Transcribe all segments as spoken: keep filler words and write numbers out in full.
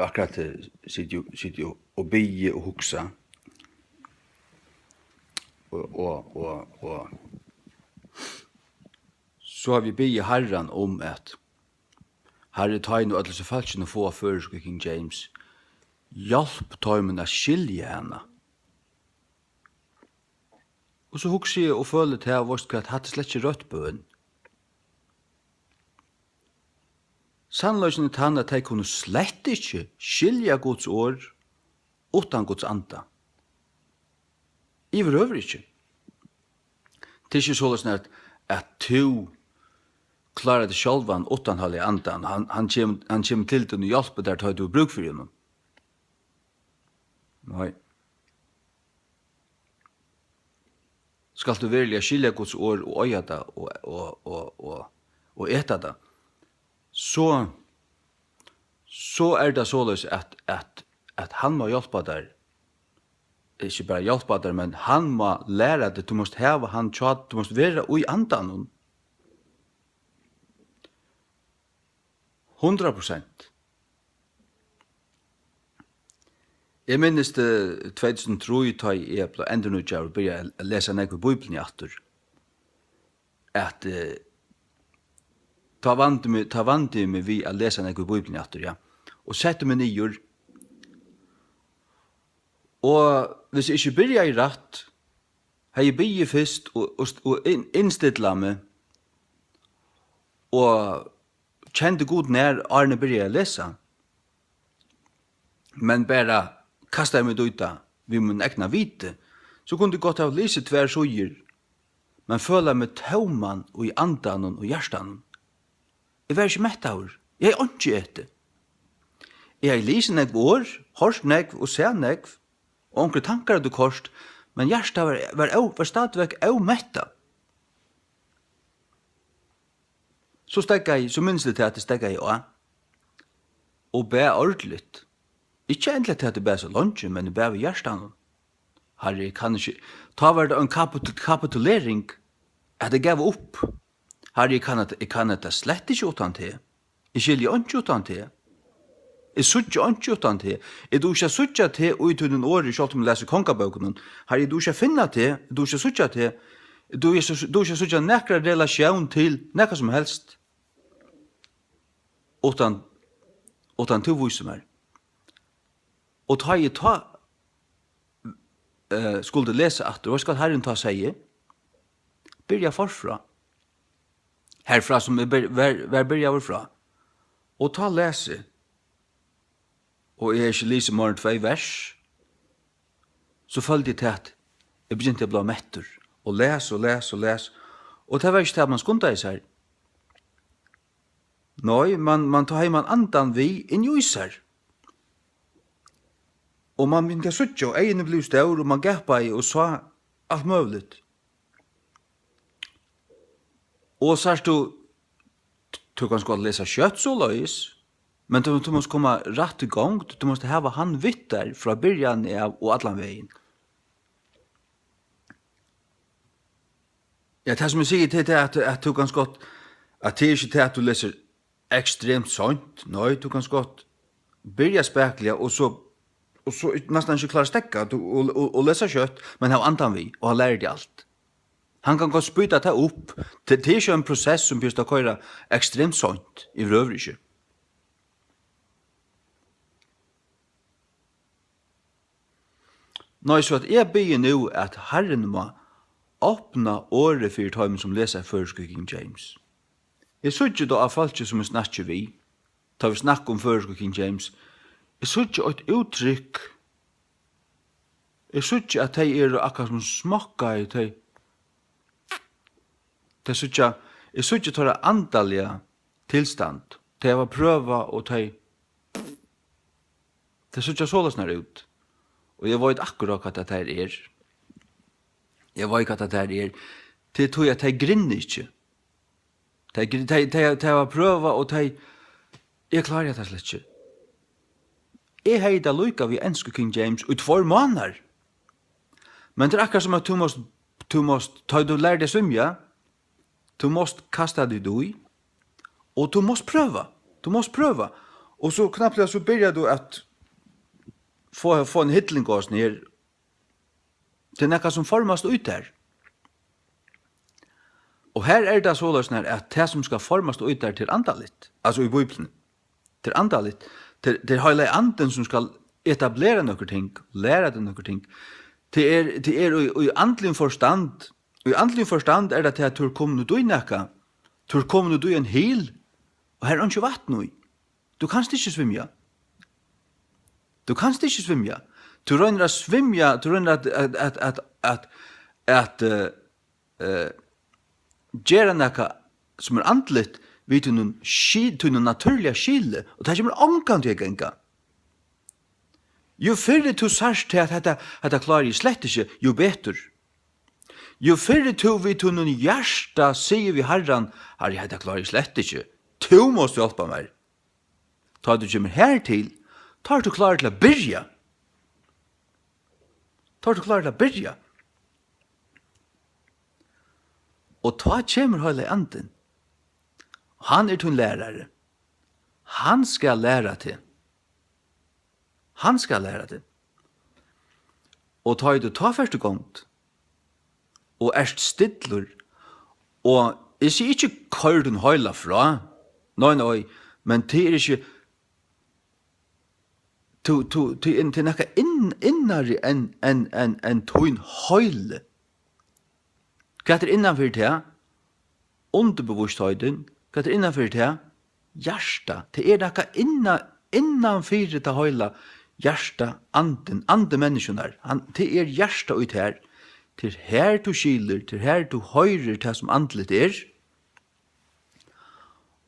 akkurát, eh, siti jú, siti jú og biði og hugsa. Og, og, og, og so havi eg biðið Harran um at, Harri, tá ið nú øll hesi fólkini fáa føroysku King James, hjálp teimum at skilja hana. Og so hugsi eg og føli tað, veitst hvat, hatta er slett ikki røtt bøn. Sannleikin er tann, at tey kunnu slett ikki skilja Guds orð uttan Guds anda. Yvirhøvur ikki. Tað er ikki soleiðis, at, at tú klárar teg sjálvan uttan Heilaga Andan. Hann, hann kemur, hann kemur til tín og hjálpir tær, tá tú hevur brúk fyri honum. Nei. Skalt tú veruliga skilja Guds orð og eiga tað og, og, og, og, og eta tað, so, so er tað soleiðis, at, at, at hann má hjálpa tær. Ikki bara hjálpa tær, men hann má læra teg. Tú mást hava hann hjá, tú mást vera í andanum. Hundrað prosent. Eg minnist, eh, tvey túsund og trý, tá eg bleiv endurnýggjaður og byrjaði at lesa nógv í Bíbliuni aftur, at, eh, tá vandi meg, tá vandi eg meg við at lesa nógv í Bíbliuni aftur, ja, og setti meg niður. Og hvis eg ikki byrjaði rætt, hevði eg biðið fyrst og, og, og inn-, innstillað meg, og kendi Gud nær, áðrenn eg byrjaði at lesa, men bara kastaði meg út í tað við mín egna viti, so kundi eg gott hava lisið tvær síður, men føla meg tóman í andanum og hjartanum. Eg var ikki mettaður. Eg hevði einki etið. Eg hevði lisið nógv orð, hoyrt nógv og sæð nógv, og onkrir tankar høvdu koyrt, men hjartað var, var ó-, var stadigvæk ómettað. So steðgaði, so minnist eg tað, at eg steðgaði á og bað ordiligt. Ikki endiliga tað, at eg bað so leingi, men eg bað við hjartanum. Harri, eg kann ikki. Tá var tað ein kapitul-, kapitulering, at eg gav upp. Harri, eg kann at-, eg kann hetta slett ikki uttan teg. Eg skilji einki uttan teg. Eg síggi einki uttan teg. Eg dugi ikki at síggja teg í tínum orði, sjálvt um eg lesi kongabókunum. Harri, eg dugi ikki at finna teg, eg dugi ikki at síggja teg. Eg dugi ikki, dugi ikki at síggja nakra relatión til nakað sum helst. Uttan, uttan tú vísir mær. Og tá eg tá, eh, skuldi lesa aftur, veitst hvat Harrin tá segði? Byrja forfrá. Herfrá sum eg byr-, var, var byrjaður frá. Og tá las eg, og eg hevði ikki lisið meira enn tvey vers, so føldi eg til, at eg begynti at blíva mettur, og las og las og las, og tað var ikki tað, at mann skundaði sær. Nei, man, man, tá hevði mann andan við inn í sær. Og mann begynti at síggja, og eyguni blivu stór, og mann gapaði og sá alt møguligt. Og sært tú, tú kanst gott lesa skjótt soleiðis, men tú, tú mást koma rætt í gongd, tú mást hava hann við tær frá byrjan av og allan vegin. Ja, tað sum eg sigi, tað er tað, at, at tú kanst gott, at tað er ikki tað, at tú lesur ekstremt seint. Nei, tú kanst gott byrja spakuliga og so, og so næstan ikki klára at steðga, tú, og, og, og lesa skjótt, men hava andan við, og hann lærir teg alt. Hann kann gott spýta tað upp. Tað, tað er ikki ein prosess, sum býst at koyra ekstremt seint, yvirhøvur ikki. Nei, so at eg biði nú, at Harrin má opna orðið fyri teimum, sum lesa føroysku King James. Eg síggi tá á fólki, sum eg snakki við, tá vit snakka um føroysku King James, eg síggi eitt úttrykk, eg síggi, at tey eru akkurát sum smokkaði, tey, tey síggja, eg síggi teirra andaliga tilstand, tey hava prøvað og tey, tey síggja soleiðisnar út. Og eg veit akkurát, hvat tað her er. Eg veit, hvat tað her er. Tað er tí, at tey grinna ikki. Tey gr-, tey, tey, tey hava prøvað, og tey, eg klári tað slett ikki. Eg hevði tað líka við ensku King James í tveir mánaðar. Men tað er akkurát sum, at tú mást, tú mást, tá tú lærir teg at svimja, tú mást kasta teg í, og tú mást prøva. Tú mást prøva. Og so knappliga so byrjar tú at fáa, fáa ein hilling á hasum her. Tað er nakað sum formast í tær. Og her er tað soleiðis, at tað sum skal formast í tær, tað er andaligt, altso í Bíbliuni. Tað er andaligt. Tað er, tað er Heilagi Andin sum skal etablera nøkur ting, læra teg nøkur ting. Tað er, tað er í, í andligum forstand, í andligum forstand er tað tað, at tú ert komin út í nakað, tú ert komin út í ein hil, og her er einki vatn í. Tú kanst ikki svimja. Tú kanst ikki svimja. Tú roynir at svimja, tú roynir at, at, at, at, at, at eh, eh, gera nakað sum er andligt við tínum ski-, tínum natúrliga skili, og tað kemur ongantíð at ganga. Jú fyrr tú sært tað, at hetta, hetta klári eg slett ikki, jú betur. Jú fyrr tú við tínum hjarta sigur við Harran: "Harri, hetta klári eg slett ikki. Tú mást hjálpa mær." Tá tú kemur hertil, tá ert tú klárur til at byrja. Tá ert tú klárur til at byrja. Og tá kemur Heilagi Andin. Hann er tín lærari. Hann skal læra teg. Hann skal læra teg. Og tá ið tú tá fert í gongd, og ert stillur, og eg sigi ikki: "Koyr tín heila frá." Nei, nei, men tað er ikki, tú, tú, tú, tað er nakað inn-, innari enn, enn, enn, enn tín heili. Hvat er innanfyri tað? Undirbevístheitin. Hvat er innanfyri tað? Hjarta. Tað er nakað inna-, innanfyri tað heila. Hjarta, andin, andi menniskjunnar. Hann, tað er hjarta í tær. Tað er her tú skilur, tað er her tú hoyrir tað sum andligt er.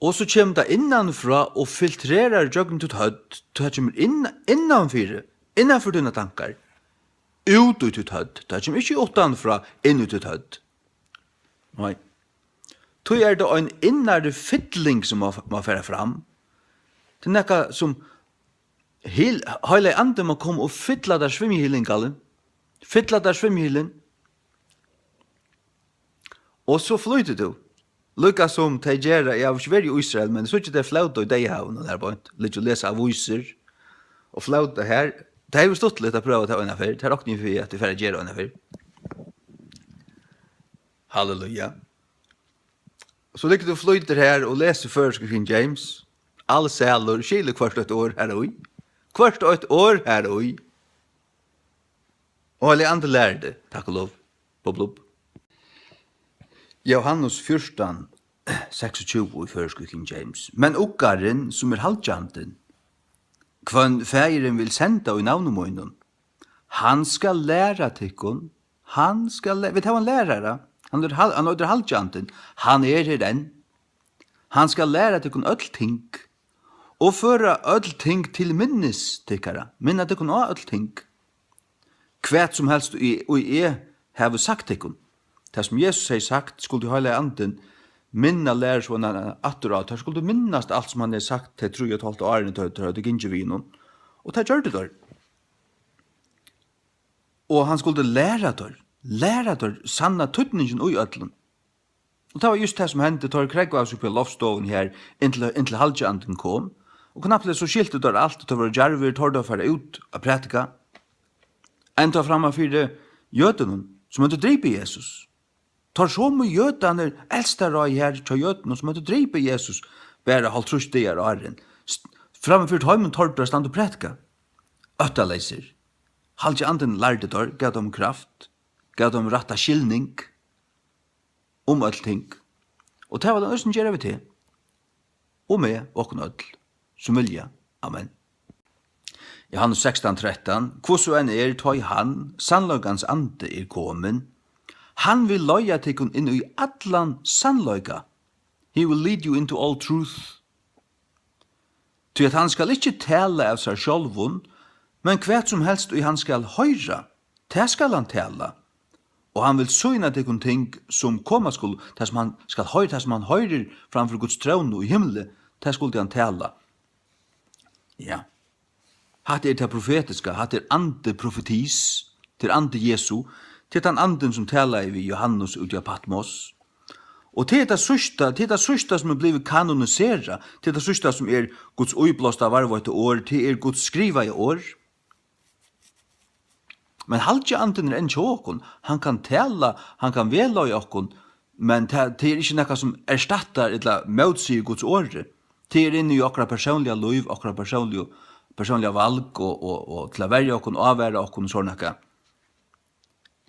Og so kemur tað innanfrá og filtrerar gjøgnum títt høvd. Tað kemur inn, innanfyri, innanfyri tínar tankar. Út í títt høvd. Tað kemur ikki uttanfrá, inn í títt høvd. Nei. Tí er tað ein innari fylling, sum má, má fara fram. Tað er nakað, sum hil-, Heilagi Andin má koma og fylla tær svimjihilin, Galli. Fylla tær svimjihilin. Og so flýtur tú. Líka sum tey gera, eg havi ikki verið í Ísrael, men eg síggi tey flóta í Deyðahavinum har beint. Liggja og lesa avísir og flóta har. Tað er jú stuttligt at prøva tað eina ferð. Tað rokni eg við, at eg fari at gera eina ferð. Halleluja. So liggur tú og flýtur her og lesur føroysku King James. Alsælur, skilur hvørt eitt orð her í. Hvørt eitt orð her í. Og Heilagi Andi lærir teg, takk og lov. Blub, blub. Jóhannes fjúrtan, seksogtjúgu í føroysku King James. Men Uggarin, sum er Halgjandin, hvønn Faðirin vil senda í navni mínum, hann skal læra tykkum, hann skal læ-, vit hava ein lærara, hann er hal-, hann eitur Halgjandin, hann er her enn. Hann skal læra tykkum øll ting, og føra øll ting til minnis tykkara, minna tykkum á øll ting, hvat sum helst í, í eg havi sagt tykkum. Tað, sum Jesus hevði sagt, skuldi Heilagi Andin minna lærisveinarnar aftur á. Teir skuldu minnast alt, sum hann hevði sagt tey trý og eitt hálvt árini, tá teir høvdu gingið við honum. Og tað gjørdu teir. Og hann skuldi læra teir, læra teir sanna týdningin í øllum. Og tað var júst tað, sum hendi. Teir krógvaðu seg uppi á loftstovuni her, inntil, inntil Halgi Andin kom. Og knappliga so skiltu teir alt, og teir vóru djarvir, tordu at fara út at prædika. Enntá framman fyri jødunum, sum høvdu dripið Jesus. Teir somu jødarnir, elsta ráðið her hjá jødunum, sum høvdu dripið Jesus bara hálvtrýss dagar áðrenn. S-, framman fyri teimum tordu teir at standa og prædika. Óttaleysir. Halgi Andin lærdi teir, gav teimum kraft, gav teimum rætta skilning um øll ting. Og tað vil hann eisini gera við teg og meg og okkum øll, sum vilja. Amen. Jóhannes sekstan trettan: Hvussu enn er, tá ið hann, sannleikans andi, er komin, hann vil leiða tykkum inn í allan sannleika. He will lead you into all truth. Tí at hann skal ikki tala av sær sjálvum, men hvat sum helst, ið hann skal hoyra, tað skal hann tala. Og hann vil sýna tykkum ting, sum koma skulu. Tað, sum hann skal hoyra, tað, sum hann hoyrir framfyri Guds trónu í himli, tað skuldi hann tala. Ja. Hatta er tað profetiska, hatta er andi profetis, tað er andi Jesu, tað er tann andin, sum talaði við Jóhannes úti á Patmos. Og tað er tað síðsta, tað er tað síðsta, sum er blivið kanoniserað, tað er tað síðsta, sum er Guds íblásta varðveitta orð, tað er Guds skrivaða orð. Men halgiandin er enn hjá okkum, hann kann tala, hann kann vegleiða okkum, men tað, tað er ikki nakað, sum erstattar ella mótsigur Guds orði. Tað er inni í okkara persónliga lív, okkara persónligu, persónliga valg og, og, og til at verja okkum, ávara okkum og sovorðið nakað.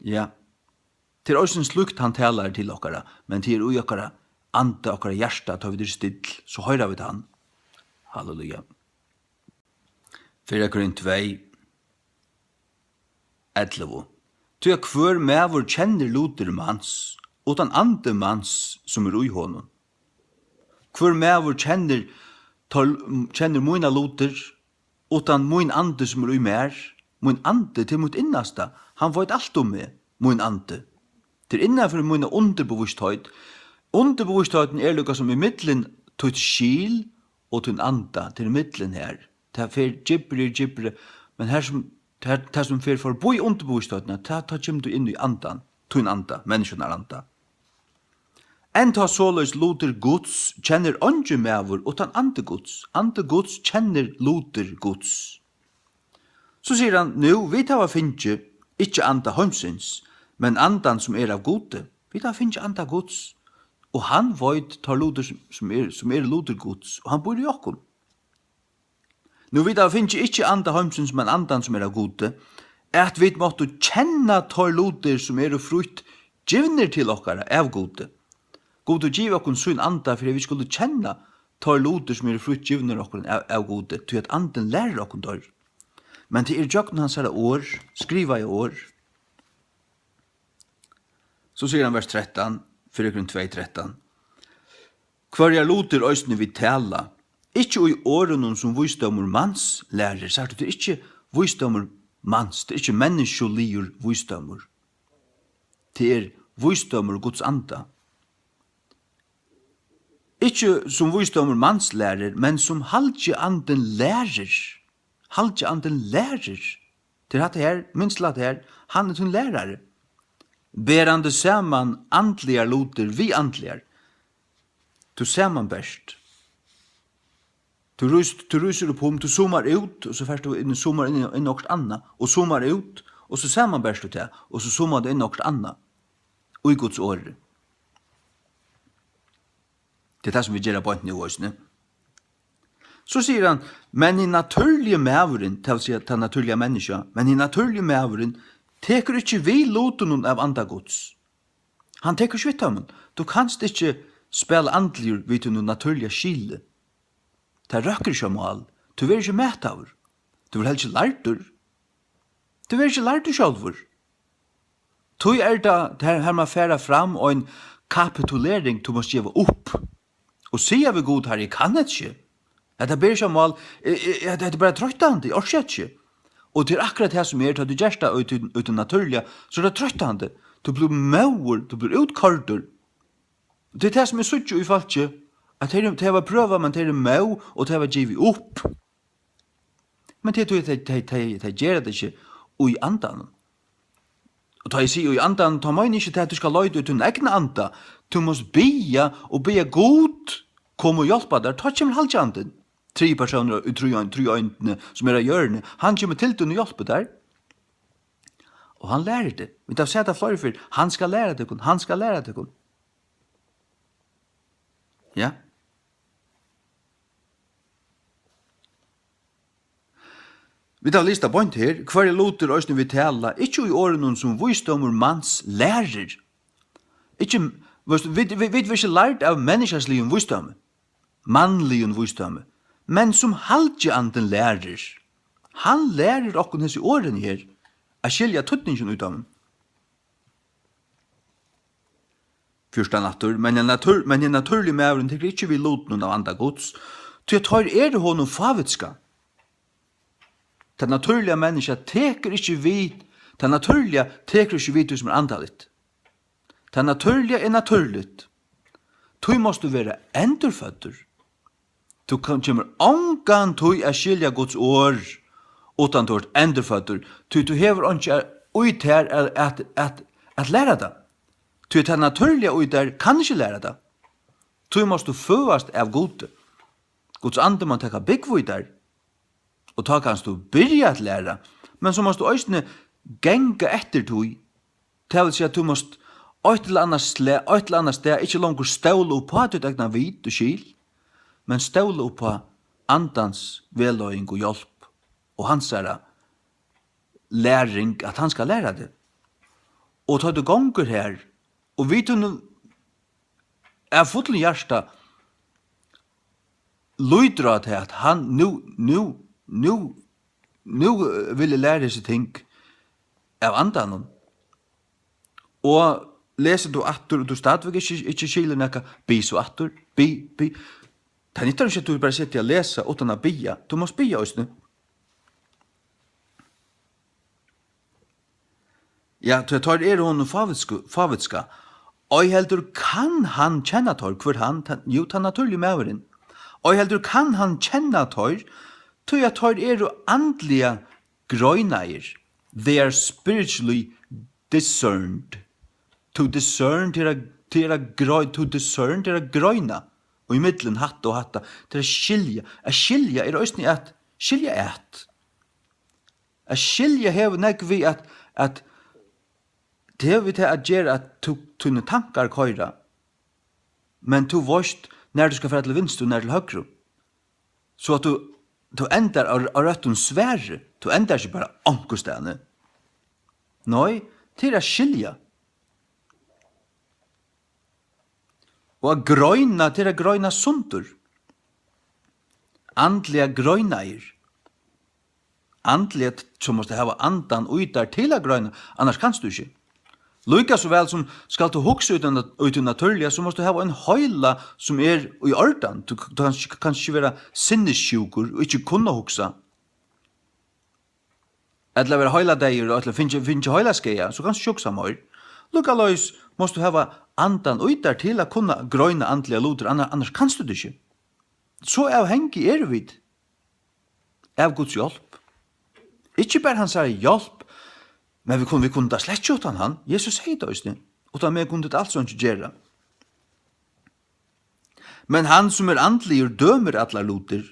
Ja. Tað er eisini slíkt, hann talar til okkara, men tað er í okkara anda, okkara hjarta, tá vit eru still, so hoyra vit hann. Halleluja. Fyrra Korint tvey, ellivu. Tí at hvør maður kennir lutir mans, uttan andi mans, sum er í honum. Hvør maður kennir, tol-, kennir mínar lutir, uttan mín andi, sum er í mær. Mín andi, tað er mítt innasta. Hann veit alt um meg, mín andi. Tað er innanfyri mína undirbevístheit. Undirbevístheitin er líka sum í millum títt skil og tín anda. Tað er í millum her. Tað fer djúpri og djúpri, men her sum, tað, tað sum fer forbí undirbevístheitina, tað, tað kemur tú inn í andan, tín anda, menniskjunnar anda. Enntá soleiðis lutir Guds kennir eingin maður uttan andi Guds. Andi Guds kennir lutir Guds. So sigur hann: "Nú, vit hava fingið, ikki anda heimsins, men andan, sum er av Gudi." Vit hava fingið anda Guds, og hann veit tær lutir, sum, sum er, sum er lutir Guds, og hann býr í okkum. "Nú, vit hava fingið, ikki anda heimsins, men andan, sum er av Gudi, at vit máttu kenna tær lutir, sum eru frítt givnir til okkara av Gudi." Gud hevur givið okkum sín anda, fyri at vit skulu kenna tær lutir, sum eru frítt givnir okkum av, av Gudi, tí at andin lærir okkum tær. Men tað er gjøgnum hansara orð, skrivaða orð. So sigur hann, vers trettan, Fyrra Korint tvey trettan: "Hvørjar lutir eisini vit tala, ikki í orðunum, sum vísdómur mans lærir." Sært tú, tað er ikki vísdómur mans, tað er ikki menniskjuligur vísdómur. Tað er vísdómur Guds anda. Ikki sum vísdómur mans lærir, men sum halgiandin lærir. Halgiandin lærir. Tað er hatta her, minst til hatta her, hann er tín lærari. Berandi saman andligar lutir við andligar. Tú samanberst. Tú rís-, tú rísur upp um, tú zoomar út, og so fert tú inn, zoomar inn, inn í okkurt annað, og zoomar út, og so samanberst tú tað, og so zoomar tú inn í okkurt annað. Í Guds orði. Tað er tað, sum vit gera beint nú eisini. So sigur hann: "Men hin natúrligi maðurin", tað vil siga, tað natúrliga menniskja, "men hin natúrligi maðurin tekur ikki við lutunum av anda Guds." Hann tekur ikki við teimum. Tú kanst ikki spæla andligur við tínum natúrliga skili. Tað røkkur ikki á mál. Tú verður ikki metaður. Tú verður heldur ikki lærdur. Tú verður ikki lærdur sjálvur. Tí er tað, har, har man fara fram ein kapitulering, tú mást geva upp. Og siga við Gud: "Harri, eg kann hetta ikki. Hetta ber ikki á mál. Eg, eg, eg, hetta er bara troyttandi, eg orki hetta ikki." Og tað er akkurát tað sum er, tá tú gert tað út í, út í natúrliga, so er tað troyttandi. Tú blívur móður, tú blívur útkoyrdur. Tað er tað, sum eg síggi í fólki, at tey eru, tey hava prøvað, men tey eru móð, og tey hava givið upp. Men tað er tí, tey, tey, tey, tey gera tað ikki í andanum. Og tá eg sigi í andanum, tá meini eg ikki tað, at tú skal leita í tín egna anda. Tú mást biðja og biðja Gud koma og hjálpa tær. Tá kemur Halgi Andin. Triði persónur í trý-, trýeindini, sum er á jørðini. Hann kemur til tín og hjálpir tær. Og hann lærir teg. Vit hava sæð tað fleiri ferð. Hann skal læra tykkum, hann skal læra tykkum. Ja. Vit hava lisið tað beint her: "Hvørjar lutir eisini vit tala, ikki í orðunum, sum vísdómur mans lærir." Ikki, veitst, vit, vit, vit verða ikki lærd av menniskjaligum vísdómi, mannligum vísdómi, men sum Halgi Andin lærir. Hann lærir okkum hesi orðini her, at skilja týdningin í teimum. Fjúrtan aftur: "Men hin natúr-, men hin natúrligi maðurin tekur ikki við lutunum av anda Guds, tí at teir eru honum fávitska." Tað natúrliga menniskja tekur ikki við, tað natúrliga tekur ikki við tí sum er andaligt. Tað natúrliga er natúrligt. Tí mást tú vera endurføddur. Tú kann, kemur ongantíð at skilja Guds orð, uttan tú ert endurføddur, tí tú hevur einki at, í tær at, at, at, at læra tað. Tí tað natúrliga í tær kann ikki læra tað. Tí mást tú føðast av Gudi. Guds andi má taka búgv í tær. Og tá kanst tú byrja at læra, men so mást tú eisini ganga eftir tí. Tað vil siga, at tú mást eitt ella annað slag, eitt ella annað stað ikki longur stóla upp á títt egna vit og skil, men stóla upp á Andans vegleiðing og hjálp og hansara læring, at hann skal læra teg. Og tá tú gongur her, og við tínum av fullum hjarta lítur á tað, at hann nú, nú, nú, nú, eh, vil eg læra hesi ting av Andanum. Og lesur tú aftur, og tú stadigvæk ikki, ikki skilur nakað, bið so aftur, bið, bið. Tað nyttar ikki, at tú bara situr og lesur uttan at biðja. Tú mást biðja eisini. Ja, tí teir eru honum fávitsku-, fávitska. Ei heldur kann hann kenna teir, hvør hann, tann, jú, tann natúrligi maðurin. Ei heldur kann hann kenna teir, tí at teir eru andliga greinaðir. They are spiritually discerned. To discern, til at, til at grei-, to discern, til at greina. Og í millum hatta og hatta, til at skilja. At skilja er eisini at skilja at. At skilja hevur nógv við at, at tað hevur við tað at gera, at tú, tíni tankar koyra, men tú veist, nær tú skal fara til vinstru og nær til høgru. So at tú, tú endar á, á røttum svari. Tú endar ikki bara onkustaðni. Nei, tað er at skilja. Og at greina, tað er at greina sundur. Andliga greinaðir. Andliga, so mást tú hava andan í tær til at greina, annars kanst tú ikki. Líka so væl sum skalt tú hugsa í tí nat-, í tí natúrliga, so mást tú hava ein heila sum er í ordan. Tú, tú kanst, kanst ikki vera sinnissjúkur og ikki kunna hugsa. Ella vera heiladeyður, ella fingið, fingið heilaskaða, so kanst tú ikki hugsa meir. Líkaleiðis mást tú hava andan í tær til at kunna greina andligar lutir, anna-, annars kanst tú tað ikki. So avhangig eru vit av Guds hjálp. Ikki bara hansara hjálp, men vit kunnu, vit kunnu tað slett ikki uttan hann. Jesus segði tað eisini: "Uttan meg kunnu tit als einki gera." Men hann, sum er andligur, dømir allar lutir,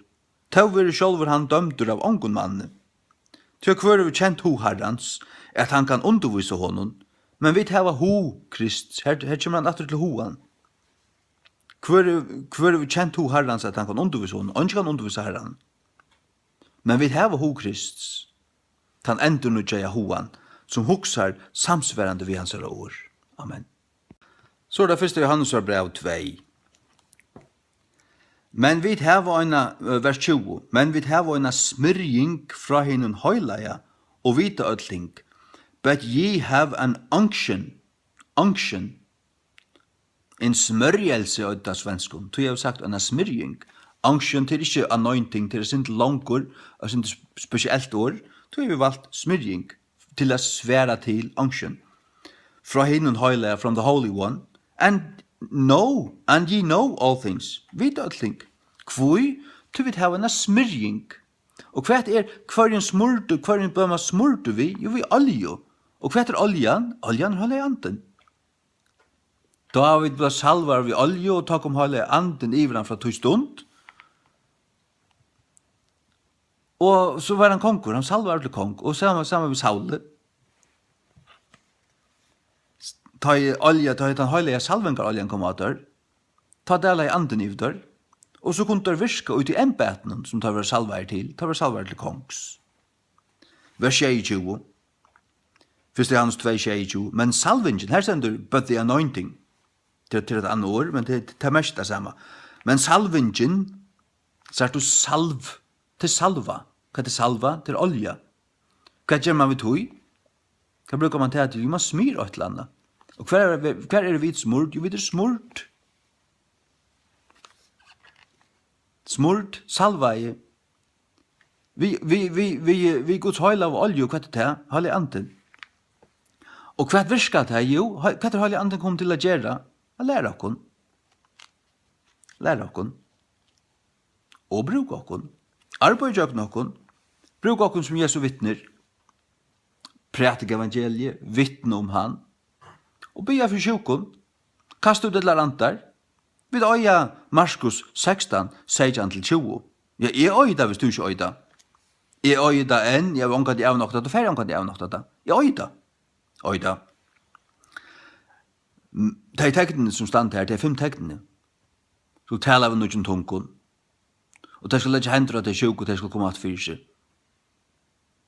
tó verður sjálvur hann dømdur av ongum manni. Tí hvør hevur kent hug Harrans, at hann kann undirvísa honum? Men vit hava hug Krists. Her, her kemur hann aftur til hugan. Hvør, hvør hevur kent hug Harrans, at hann kann undirvísa honum? Eingin kann undirvísa Harran. Men vit hava hug Krists, tann endurnýggjaða hugan, sum hugsar samsvarandi við hansara orð. Amen. So er tað fyrsta Jóhannesar bræv tvey. Men vit hava eina, eh, vers tjúgu, men vit hava eina smyrjing frá hinum heilaga og vita øll ting. But ye have an unction, unction, en smørjelse, eitur tað á svenskum. Tí eg havi sagt eina smyrjing. Unction, tað er ikki anointing, tað er eitt sindur longur, eitt sindur sp-, spesielt orð. Tí havi eg valt smyrjing til at svara til unction. Frá hinum heilaga, from the Holy One. And know, and ye know all things. Vita øll ting. Hví? Tí vit hava eina smyrjing. Og hvat er, hvørjum smurdu, hvørjum bøma smurdu við? Jú, við olju. Og hvat er oljan? Oljan er Heilagi Andin. Dávid bleiv salvaður við olju, og tá kom Heilagi Andin yvir hann frá tí stund. Og so var hann kongur, hann salvaður til kong, og sama, sama við Sauli. Tá ið olja, tá ið tann heilaga salvingaroljan kom á teir, tá dalaði Andin yvir teir, og so kundu teir virka í tí embætinum, sum teir vóru salvaðir til, teir vóru salvaðir til kongs. Vers sjeyogtjúgu. Fyrsta Jóhannes tvey sjeyogtjúgu. Men salvingin, her stendur, but the anointing. Tað, tað er eitt annað orð, men tað, tað merkir tað sama. Men salvingin, sært tú, salv, tað er salva. Hvat er salva? Tað er olja. Hvat ger man við tí? Hvat brúkar man tað til? Jú, man smyr eitt ella annað. Og hvar er, hvar eru vit smurd? Jú, vit eru smurd. Smurd, salvaði. Við, við, við, við, við Guds heilaga olju, hvat er tað? Heilagi Andin. Og hvat virkar tað? Jú, hei-, hvat er Heilagi Andin komin til at gera? At læra okkum. Læra okkum. Og brúka okkum. Arbeiða ígjøgnum okkum. Brúka okkum sum Jesu vitnir. Prædika evangeliið, vitna um hann. og biðja fyri sjúkum, kasta út illar andar. Vit eiga Markus sekstan, seytjan til tjúgu. Ja, eg eigi tað, viss tú ikki eigur tað. Eg eigi tað enn, eg havi ongantíð avnoktað, tú fert ongantíð avnoktað tað. Eg eigi tað. Eigi tað. Mm, tey teknini, sum standa her, tey fimm teknini. Skulu tala við nýggjum tungum. Og tey skulu leggja hendur á tey sjúku, tey skulu koma aftur fyri seg.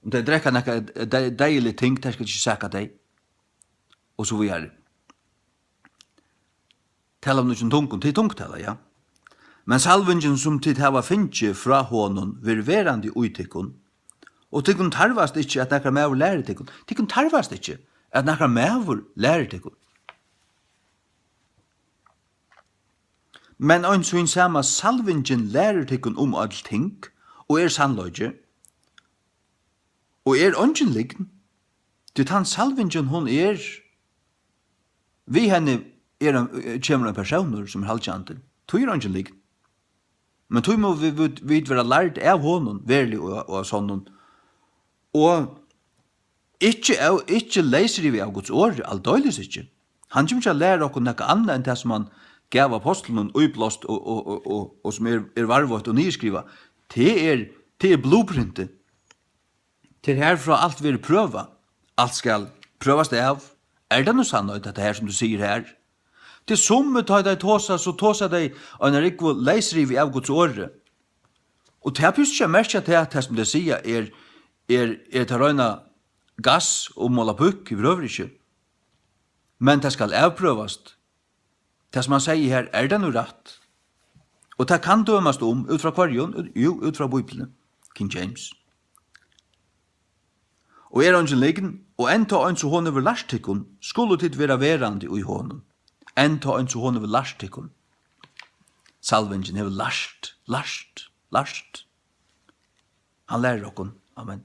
Um tey drekka nakað de-, deyðiligt ting, tey skulu ikki saka tey. Og so víðari. Tala við nýggjum tungum, tað er tungutala, ja. Men salvingin, sum tit hava fingið frá honum, verður verandi í tykkum, og tykkum tarvast ikki, at nakar maður lærir tykkum. Tykkum tarvast ikki, at nakar maður lærir tykkum. Men ein sín sama salvingin lærir tykkum um øll ting, og er sannleiki, og er eingin lygn, tí tann salvingin, hon er, við henni er ein, kemur ein persónur, sum er halgjandi, tí er eingin lygn. Men tí mugu vit, vit, vit vera lærd av honum, veruliga og, og av sonnum. Og ikki av, ikki leysrivið av Guds orði, aldeilis ikki. Hann kemur ikki at læra okkum nakað annað enn tað, sum hann gav apostlunum íblást og, og, og, og, og sum er, er varðveitt og niðurskrivað. Tað er, tað er blueprintið. Tað er herfrá alt verður prøvað. Alt skal prøvast av. Er tað nú sannheit, hetta her, sum tú sigur her? Tí summi, tá tey tosa, so tosa tey eina rúgvu leysrivið av Guds orði. Og tað býst ikki at merkja tað, at tað, sum tey siga, er, er, er tað reina gass og mola pukk yvirhøvur ikki. Men tað skal avprøvast. Tað, sum hann segði her, er tað nú rætt? Og tað kann dømast um, út frá hvørjum? Jú, út frá Bíbliuni, King James. Og er eingin lygn, og enntá eins og hon hevur lært tykkum, skulu tit vera verandi í honum. Enntá eins og hon hevur lært tykkum. Salvingin hevur lært, lært, lært. Hann lærir okkum. Amen.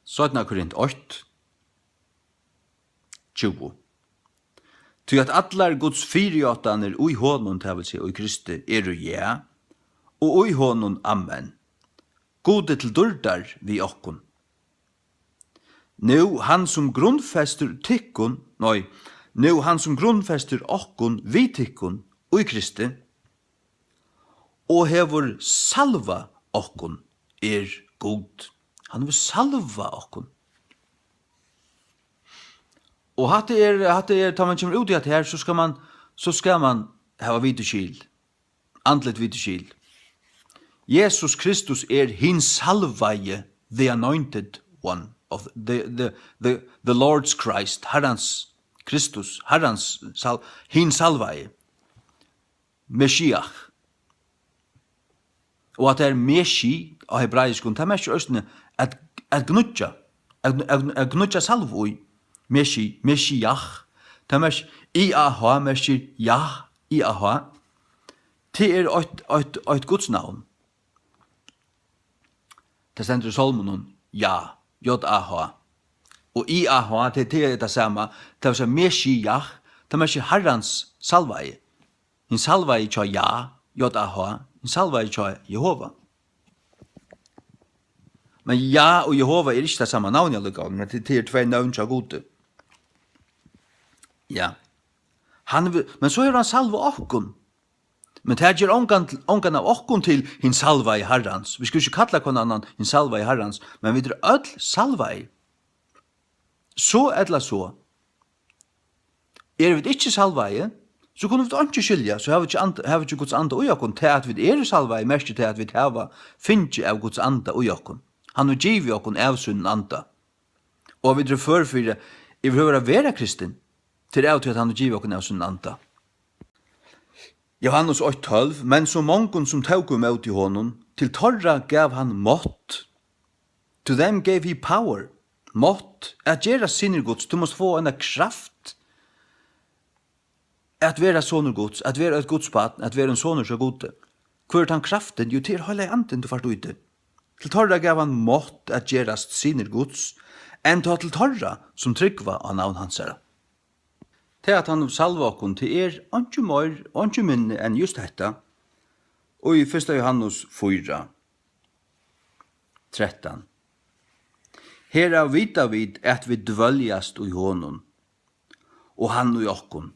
Seinna Korint eitt, tjúgu. Tí at allar Guds fyrijátanir í honum, tað vil siga í Kristi, eru ja, og í honum amen. Gud er til dýrdar við okkum. Nú hann sum grundfestir tykkum, nei, nú hann sum grundfestir okkum við tykkum í Kristi, og hevur salvað okkum, er Gud. Hann hevur salvað okkum. Og hatta er, hatta er, tá man kemur út í hatta her, so skal man, so skal man hava vit og skil. Andligt vit og skil. Jesus Kristus er hin salvaði, the anointed one of the, the, the, the Lord's Christ, Harrans Kristus, Harrans sal-, hin salvaði. Meshiach. Og at tað er Meshi á hebraiskum, tað merkir eisini at, at gníggja, at, at, at gníggja salvu í. Meshi, Meshiach. Tað merkir, I A H merkir Yah, I A H. Tað er eitt, eitt, eitt gudsnavn. Tað stendur í Sálmunum, Yah, J A H. Og I A H, tað, tað er tað sama. Tað vil siga Meshiach, tað merkir Harrans salvaði. Hin salvaði hjá Yah, J A H, hin salvaði hjá Jehova. Men Yah og Jehova er ikki tað sama navnið allíkavæl, men tað, tað er tvey nøvn hjá Gudi. Ja. Hann vil, men so hevur hann salvað okkum. Men tað ger ongan, ongan av okkum til hin salvaði Harrans. Vit skulu ikki kalla hvønn annan hin salvaði Harrans, men vit eru øll salvaði. So ella so. Eru vit ikki salvaði, so kunnu vit einki skilja, so hava vit ikki and-, hava vit ikki Guds anda í okkum. Tað, at vit eru salvaði, merkir tað, at vit hava fingið av Guds anda í okkum. Hann hevur givið okkum av sínum anda. Og vit eru før fyri yvirhøvur at vera kristin, tað er av tí, at hann hevur givið okkum av sínum anda. Jóhannes eitt tólv, men so mongum sum tóku ímóti honum, til teirra gav hann mátt. To them gave he power, mátt, at gerast synir Guds. Tú mást fáa eina kraft at vera sonur Guds, at vera eitt Guds barn, at vera ein sonur hjá Gudi. Hvør er tann kraftin? Jú, tað er Heilagi Andin, tú fært í teg. Til teirra gav hann mátt at gerast synir Guds, enntá til teirra, sum trúgva á navn hansara. Tað, at hann vil salva okkum, tað er einki meir og einki minni enn júst hetta. Og í fyrsta Jóhannes fýra, trettan. Herav vita vit, at vit dvøljast í honum, og hann í okkum.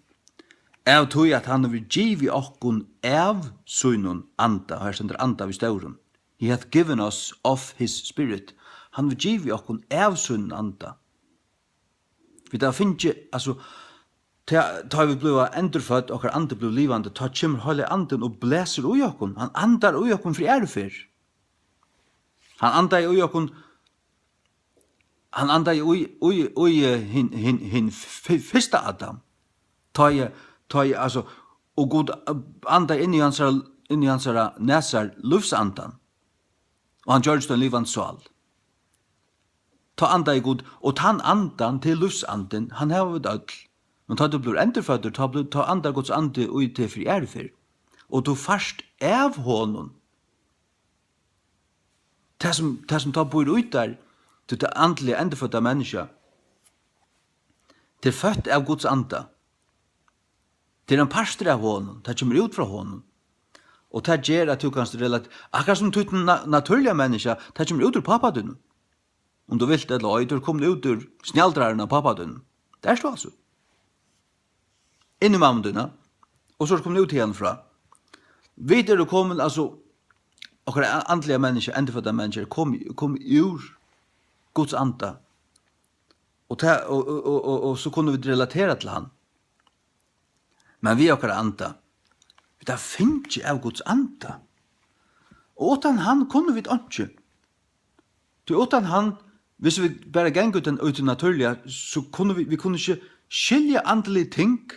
Av tí at hann hevur givið okkum av sínum anda, her stendur anda við stórum. He hath given us of his spirit. Hann hevur givið okkum av sínum anda. Vit hava fingið, altso, tá, tá vit blíva endurfødd, okkara andi blívur livandi, tá kemur Heilagi Andin og blæsir í okkum. Hann andar í okkum fyri aðru ferð. Hann andaði í okkum, hann andaði í, í, í, eh, hin, hin, hin fy-, fyrsta Adam. Tá eg, tá eg, altso, og Gud, eh, andaði inn í hansara, inn í hansara nasar lívsandan. Og hann gjørdist ein livandi sál. Tá andaði Gud, og tann andan, til lívsandin, hann hava vit øll. Men tá tú blívur endurføddur, tá blívur, tá andar Guds andi í teg fyri aðru ferð. Og tú fært av honum. Tað sum, tað sum tá býr í tær, tú, tað andliga endurfødda menniskja, tað er føtt av Guds anda. Tað er ein partur av honum, tað kemur út frá honum. Og tað ger, at tú kanst relat-, akkurát sum títt na-, natúrliga menniskja, tað kemur út úr pápa tínum. Um tú vilt ella ei, tú ert komin út úr snjaldrarunum av pápa tínum. Tað ert tú altso. Inn í mammu tína, og so ert komin út hiðani frá. Vit eru komin, altso, okkara a-, andliga menniskja, endurfødda menniskja, er komin, komin úr Guds anda. Og tað, og, og, og, og, og so kunnu vit relatera til hann. Men við okkara anda, vit hava fingið av Guds anda. Og uttan hann kunnu vit einki. Tí uttan hann, viss vit bara ganga út í, út í natúrliga, so kunnu vit, vit kunnu ikki skilja andlig ting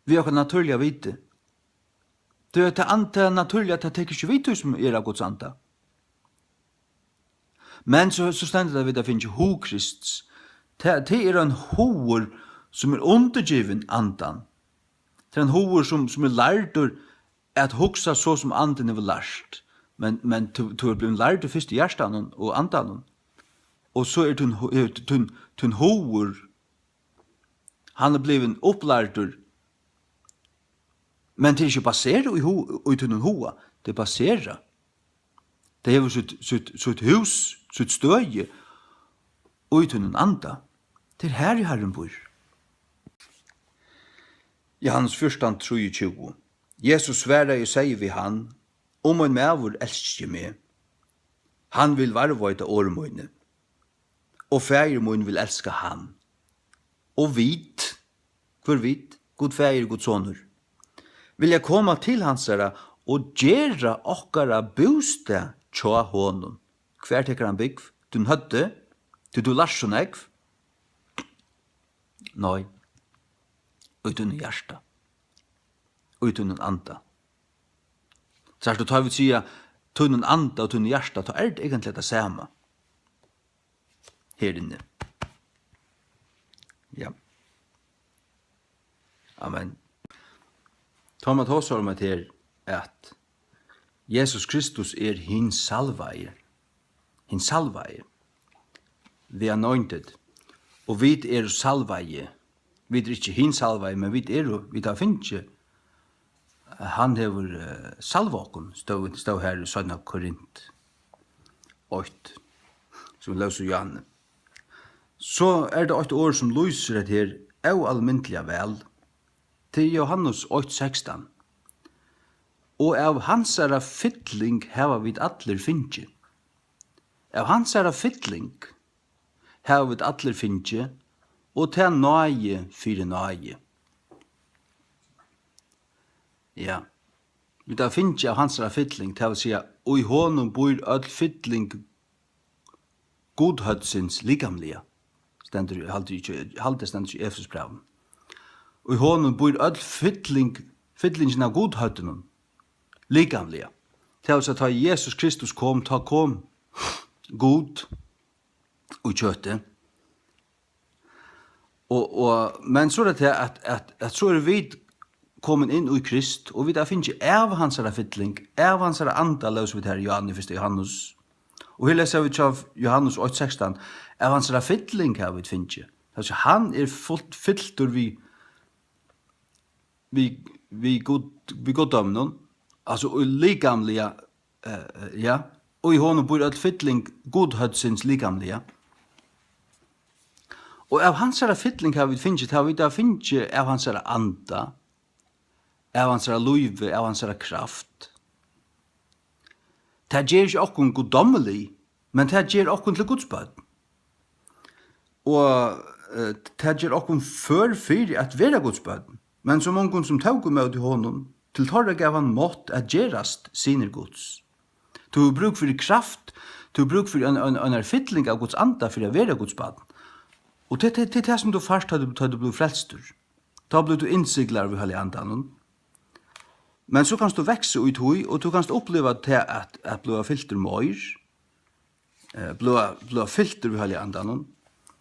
við okkara natúrliga viti. Tí at tað an-, tað natúrliga, tað tekur ikki við tí, sum er av Guds anda. Men so, so stendur tað, at vit hava fingið hug Krists. Tað, tað er ein hugur, sum er undirgivin andan. Tað er ein hugur, sum, sum er lærdur at hugsa so, sum andin hevur lært. Men, men tú, tú ert blivin lærdur fyrst í hjartanum og andanum. Og so er tín hu-, er tín, tín hugur, hann er blivin upplærdur. Men tað er ikki baserað í hu-, í tínum huga. Tað er baserað. Tað hevur sítt, sítt, sítt hús, sítt støði í tínum anda. Tað er har, ið Harrin býr. Johannes fjúrtan, trýogtjúgu. Jesus svaraði og segði við hann: Um ein maður elskir meg, hann vil varðveita orð míni, og Faðir mín vil elska hann. Og vit, hvør vit? Gud Faðir, Guds Sonur, vilja koma til hansara og gera okkara bústað hjá honum. Hvar tekur hann búgv? Tín høvdi? Tí tú lært so nógv? Nei. Í tínum hjarta. Í tínum anda. Sært tú, tá vit siga tínum anda og tínum hjarta, tá er tað eigentliga tað sama. Her inni. Ja. Amen. Tá man tosar um at her, at Jesus Kristus er hin salvaði. Hin salvaði. The anointed. Og vit eru salvaði. Vit eru ikki hin salvaði, men vit eru, vit hava fingið. Hann hevur, eh, salvað okkum, stóð, stóð her í seinna Korint eitt, sum vit lósu í Johanni. So er tað eitt orð, sum lýsir hetta her óalmindiliga væl. Tað er Johannes eitt sekstan. Og av hansara fylling hava vit allir fingið. Av hansara fylling hava vit allir fingið, og tað náði fyri náði. Ja, vit hava fingið av hansara fylling, tað vil siga, í honum býr øll fylling Gudhøvdsins likamliga. Stendur, haldi eg ikki, haldi stendur í Efesusbrævinum. Í honum býr øll fylling, fyllingin av Gudhøvdinum likamliga. Tað vil siga, tá Jesus Kristus kom, tá kom Gud í kjøti. Og, og, men so er tað at, at, at so eru vit komin inn í Krist, og vit hava fingið av hansara fylling, av hansara anda, lósu vit her í Johanni, fyrsta Johannes. Og her lesa vit hjá Johannes eitt sekstan, av hansara fylling hava vit fingið. Altso, hann er fult fyltur við, við, við Gud, við guddóminum, altso, í likamliga, eh, eh, ja, og í honum býr øll fylling Gudhøvdsins likamliga. Og av hansara fylling hava vit fingið, tað hava vit fingið av hansara anda, av hansara lívi, av hansara kraft. Tað ger ikki okkum guddómmilig, men tað ger okkum til Guds børn. Og, eh, tað ger okkum før fyri at vera Guds børn. Men sum ongum sum tók ímóti honum, til teirra gav hann mátt at gerast synir Guds. Tú hevur brúk fyri kraft, tú hevur brúk fyri ein, ein, einari fylling av Guds anda fyri at vera Guds barn. Og tað, tað, tað er tað, sum tú fært, tá tú, tá tú blívur frelstur. Tá blívur tú innsiglaður við Heilaga Andanum. Men so kanst tú vaksa í tí, og tú kanst uppliva tað at, at blíva fyltur meir, eh, blíva, blíva fyltur við Heilaga Andanum.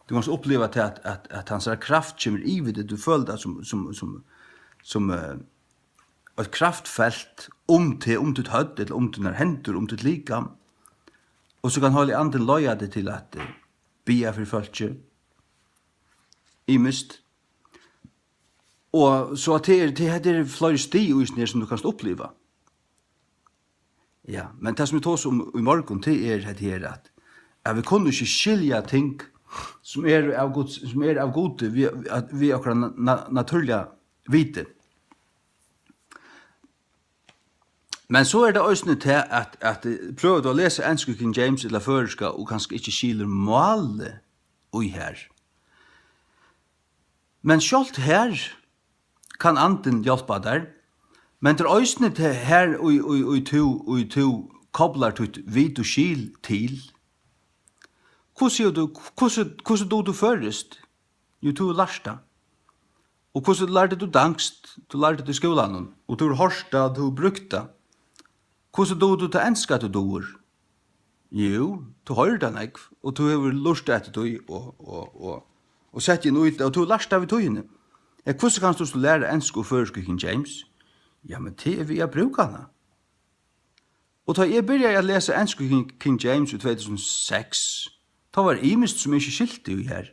Tú kanst uppliva tað at, at, at hansara kraft kemur yvir teg, tú følir tað sum, sum, sum, sum, eh, eitt kraftfelt um teg, um títt høvd, ella um tínar hendur, um títt likam. Og so kann Heilagi Andin leiða teg til at, eh, biðja fyri fólki. Ymiskt. Og so at tað er, tað, hetta er fleiri stig í hesum her, sum tú kanst uppliva. Ja, men tað, sum vit tosa um í morgun, tað er hetta her, at, at vit kunnu ikki skilja ting, sum eru av Guds, sum eru av Gudi, við, at, við okkara na-, na-, natúrliga viti. Men so er tað eisini tað, at, at, eh, prøvar tú at lesa ensku King James ella føroyska og kanska ikki skilur málið í har. Men sjálvt har kann Andin hjálpa tær, men tað er eisini tað har, í, í, í tú, í tú koplar títt vit og skil til. Hvussu hevur tú, hvussu, hvussu dugir tú føroyskt? Jú, tú hevur lært tað. Og hvussu lærdi tú danskt? Tú lærdi tað í skúlanum, og tú hevur hoyrt tað, og tú hevur brúkt tað. Hvussu dugir tú tað enska, tú dugir? Jú, tú hoyrir tað nógv, og tú hevur lurtað eftir tí, og, og, og, og sett inn í tað, og tú hevur lært tað við tíðini. Ja, hvussu kanst tú so læra ensku og føroysku, King James? Ja, men tað er við at brúka hana. Og tá eg byrjaði at lesa ensku King, King James í tvey túsund og seks, tá var ymiskt, sum eg ikki skilti í har.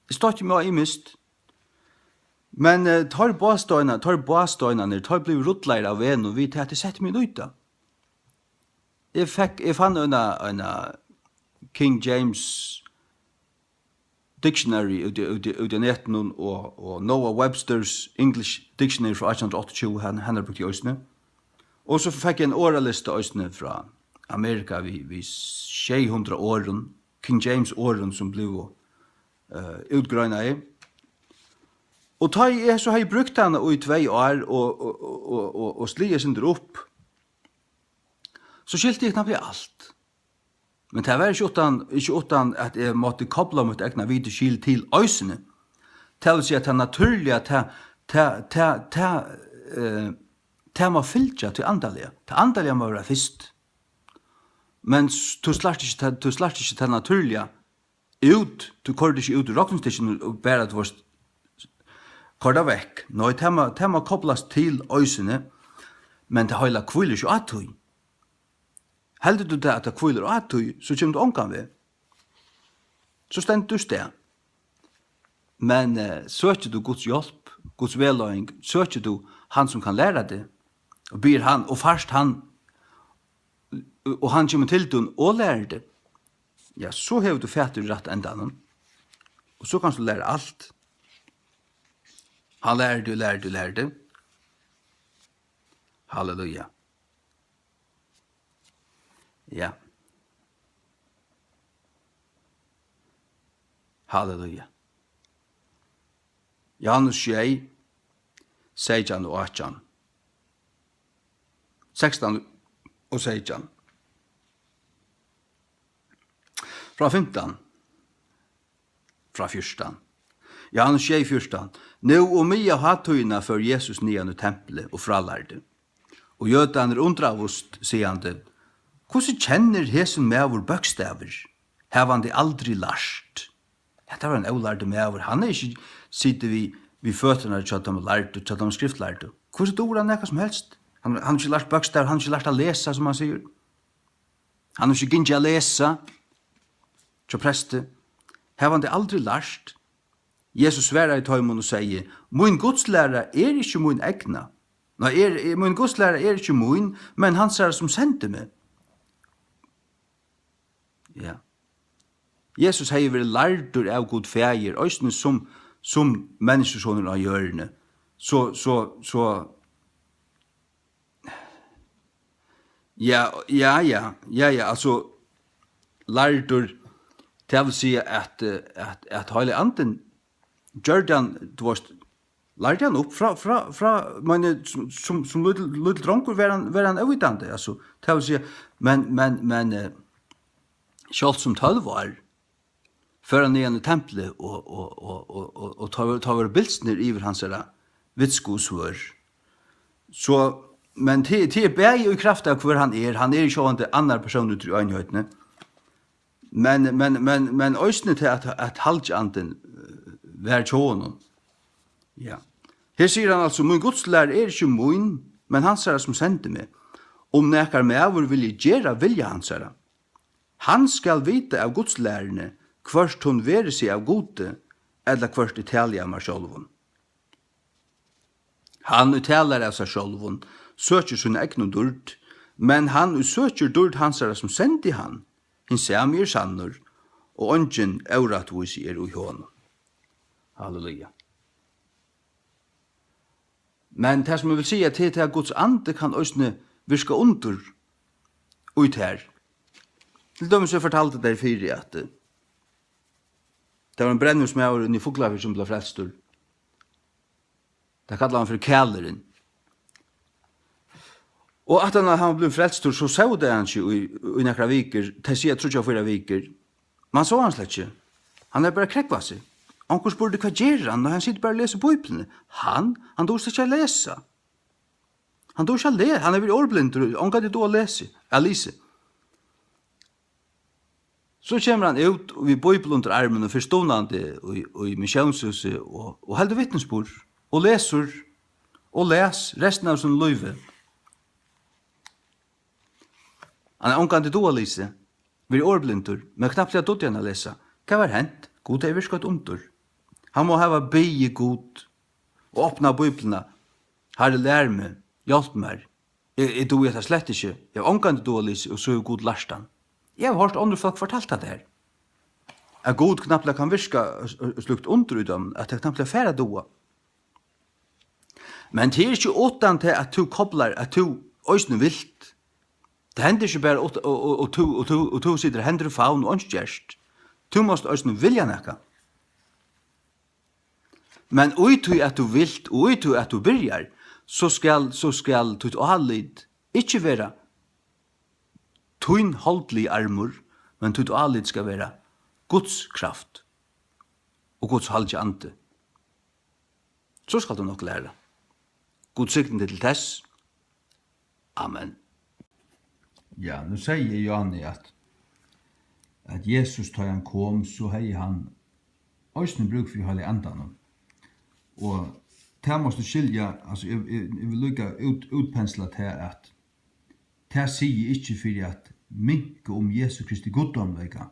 Eg stoytti meg á ymiskt. Men, eh, teir básteinar, teir básteinarnir, teir blivu rullaðir av vegnum við tað, at eg setti meg út í tað. Eg fekk, eg fann eina, eina King James Dictionary úti, úti, úti á netinum og, og Noah Webster's English Dictionary frá átjan hundrað og áttaogtjúgu, hann, hann er brúkt í eisini. Og so fekk eg ein orðalista eisini frá Amerika við, við sjey hundrað orðum, King James orðum, sum blivu, eh, útgreinaði. Og tá eg so hevði brúkt hana í tvey ár og, og, og, og, og, og sligið eitt sindur upp, so skilti eg knappliga alt. Men tað var ikki uttan, ikki uttan at eg mátti kopla mítt egna vit og skil til eisini. Tað vil siga, tað natúrliga, tað, tað, tað, tað, eh, tað má fylgja tí andaliga. Tað andaliga má vera fyrst. Men s-, tú slært ikki tað, tú slært ikki tað natúrliga út, tú koyrir ikki út í roknistykkinum og bara, tú veist, koyr tað vekk. Nei, tað má, tað má koplast til eisini, men tað heila hvílir ikki á tí. Heldur tú tað, at tað hvílir á tí, so kemur tú ongan veg. So stendur tú í stað. Men, eh, søkir tú Guds hjálp, Guds vegleiðing, søkir tú hann, sum kann læra teg, og biður hann, og fært hann, og hann kemur til tín og lærir teg, ja, so hevur tú fatur í rætta endanum. Og so kanst tú læra alt. Hann lærir teg, lærir teg, lærir teg. Halleluja. Ja. Halleluja. Johannes sjey, seytjan og átjan. Sekstan og seytjan. Frá fimtan. Frá fjúrtan. Johannes sjey fjúrtan. Nú um miðja hátíðina fór Jesus niðan í templið og frálærdi. Og jødarnir undraðust, sigandi: Hvussu kennir hesin maður bókstavir, havandi aldri lært? Hetta var ein ólærdur maður. Hann hevði ikki sitið við, við føturnar hjá teimum lærdu, hjá teimum skriftlærdu. Hvussu dugir hann nakað sum helst? Hann, hann hevur ikki lært bókstavir, hann hevur ikki lært at lesa, sum hann sigur. Hann hevur ikki gingið at lesa hjá presti, havandi aldri lært. Jesus svaraði teimum og segði: Mín gudslæra er ikki mín egna. Nei, er, er, mín gudslæra er ikki mín, men hansara, sum sendi meg. Ja. Jesus hevði verið lærdur av Gud Faðir, eisini sum, sum Menniskjusonurin á jørðini. So, so, so, ja, ja, ja, ja, ja, altso, lærdur, tað vil siga, at, eh, at, at Heilagi Andin gjørdi hann, tú veist, lærdi hann upp frá, frá, frá, meini, sum, sum, sum lítil, lítil drongur var hann, var hann óvitandi, altso, tað vil siga, men, men, men, eh, sjálvt sum tólv ár, fór hann niðan í templið og, og, og, og, og, og tá, tá vóru bilsnir yvir hansara vitsku og svørð. So, men tað, tað er bæði í kraft av, hvør hann er. Hann er sjálvandi annar persónur í einheitini. Men, men, men, men eisini tað, at, at Halgi Andin, eh, var hjá honum. Ja. Her sigur hann altso: "Mín gudslæra er ikki mín, men hansara, sum sendi meg. Um nakar maður vilji gera vilja hansara, hann skal vita av gudslæruni, hvørt hon verður seg av Gudi, ella hvørt eg tali av mær sjálvum." Hann, ið talar av sær sjálvum, søkir sína egnu dýrd, men hann, ið søkir dýrd hansara, sum sendi hann, hin sami er sannur, og eingin órættvísi er í honum. Halleluja. Men tað, sum eg vil siga, tað er, at Guds andi kann eisini virka undur í tær. Til dømis, eg fortaldi tær fyri, at, eh, tað var ein brennivínsmaður inni í Fuglafirði, sum bleiv frelstur. Tað kallaðu hann fyri Kælerin. Og aftan á hann bleiv frelstur, so sóu tey hann ikki í, í nakrar vikur, tey siga tríggjar, fýra vikur. Man sá hann slett ikki. Hann hevði bara krógvað seg. Onkur spurdi: "Hvat ger hann?" Nei, hann situr bara og lesur Bíbliuna. Hann, hann dugir slett ikki at lesa. Hann dugir ikki at le-, hann hevur verið orðblindur, ongantíð dugað at lesa, at lesa. So kemur hann út við Bíbel undir armin og fer stovnandi í, í missiónshúsið og, og heldur vitnisburð og lesur og les restina av sínum lívi. Hann hevur ongantíð dugað at lesa, verið orðblindur, men knappliga dugdi hann at lesa. Hvat var hent? Gud hevði virkað eitt undur. Hann má hava biðið Gud og opnað Bíbliuna. Harri, lær meg, hjálp mær. Eg, eg dugi hetta slett ikki. Eg havi ongantíð dugað at lesa, og so hevur Gud lært hann. Eg havi hoyrt onnur fólk fortalt tað her, at Gud knappliga kann virka, eh, eh, slíkt undur í teimum, at tey knappliga fara at duga. Men tað er ikki uttan tað, at tú koplar, at tú eisini vilt. Tað hendir ikki bara, og, og, og, og tú, og tú, og tú situr hendur í favn og einki gerst. Tú mást eisini vilja nakað. Men í tí at tú vilt, og í tí at tú byrjar, so skal, so skal títt álit ikki vera tín holdligi armur, men títt álit skal vera Guds kraft og Guds halgi andi. So skalt tú nokk læra. Gud signi teg til tess. Amen. Ja, nú segði eg, Jóhanni, at, at Jesus, tá hann kom, so hevði hann eisini brúk fyri Heilaga Andanum. Og tað mást tú skilja, altso, eg, eg, eg vil líka út-, útpensla tað, at tað sigi eg ikki fyri at minka um Jesu Kristi guddómleika,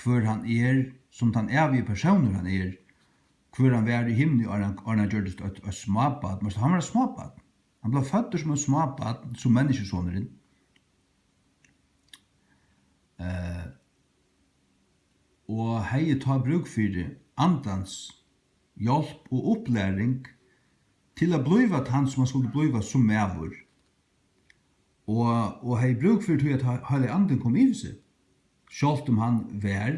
hvør hann er, sum tann ævigi persónur hann er, hvør hann var í himni, áðrenn hann, áðrenn hann gjørdist eitt, eitt smábarn. Men hann var eitt smábarn. Hann bleiv føddur sum eitt smábarn, sum menniskjusonurin. Eh, og hevði tá brúk fyri Andans hjálp og upplæring til at blíva tann, sum hann skuldi blíva sum maður. Og, og hevði brúk fyri tí, at He-, Heilagi Andin kom yvir seg. Sjálvt um hann var